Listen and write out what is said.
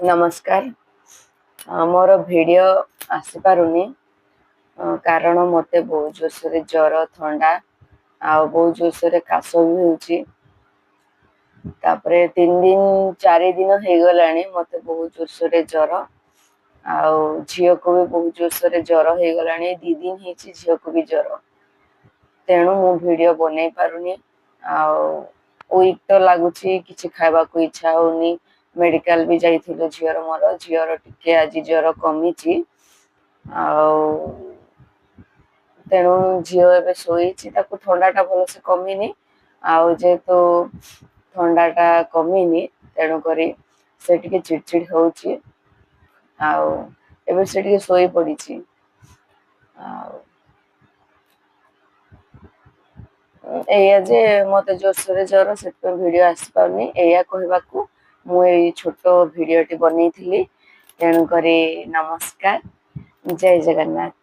ନମସ୍କାର। ମୋର ଭିଡ଼ିଓ ଆସିପାରୁନି, କାରଣ ମୋତେ ବହୁତ ଜୋରସୋରରେ ଜ୍ୱର, ଥଣ୍ଡା ଆଉ ବହୁତ ଜୋରସୋରରେ କାଶ ବି ହେଉଛି। ତାପରେ 3 ଦିନ 4 ଦିନ ହେଇଗଲାଣି ମୋତେ ବହୁତ ଜୋରସୋରରେ ଜ୍ୱର, ଆଉ ଝିଅକୁ ବି ବହୁତ ଜୋରସୋରରେ ଜ୍ୱର ହେଇଗଲାଣି। 2 ଦିନ ହେଇଛି ଝିଅକୁ ବି ଜ୍ୱର। ତେଣୁ ମୁଁ ଭିଡ଼ିଓ ବନେଇ ପାରୁନି ଆଉ ୱିକ୍ ତ ଲାଗୁଛି, କିଛି ଖାଇବାକୁ ଇଚ୍ଛା ହଉନି। ମେଡ଼ିକାଲ ବି ଯାଇଥିଲୁ ଝିଅର ମୋର। ଝିଅର ଟିକେ ଆଜି ଜ୍ୱର କମିଛି ଆଉ ତେଣୁ ଝିଅ ଏବେ ଶୋଇଛି। ତାକୁ ଥଣ୍ଡାଟା ଭଲସେ କମିନି, ଆଉ ଯେହେତୁ ଥଣ୍ଡାଟା କମିନି, ତେଣୁକରି ସେ ଟିକେ ଚିଡ଼ଚିଡ଼ ହଉଛି ଆଉ ଏବେ ସେ ଟିକେ ଶୋଇ ପଡ଼ିଛି। ଆଉ ଏଇଆ ଯେ ମୋତେ ଜୋରସୋରରେ ଜ୍ୱର, ସେଥିପାଇଁ ଭିଡ଼ିଓ ଆସିପାରୁନି। ଏଇଆ କହିବାକୁ ମୁଁ ଏଇ ଛୋଟ ଭିଡ଼ିଓଟି ବନେଇଥିଲି। ତେଣୁକରି ନମସ୍କାର, ଜୟ ଜଗନ୍ନାଥ।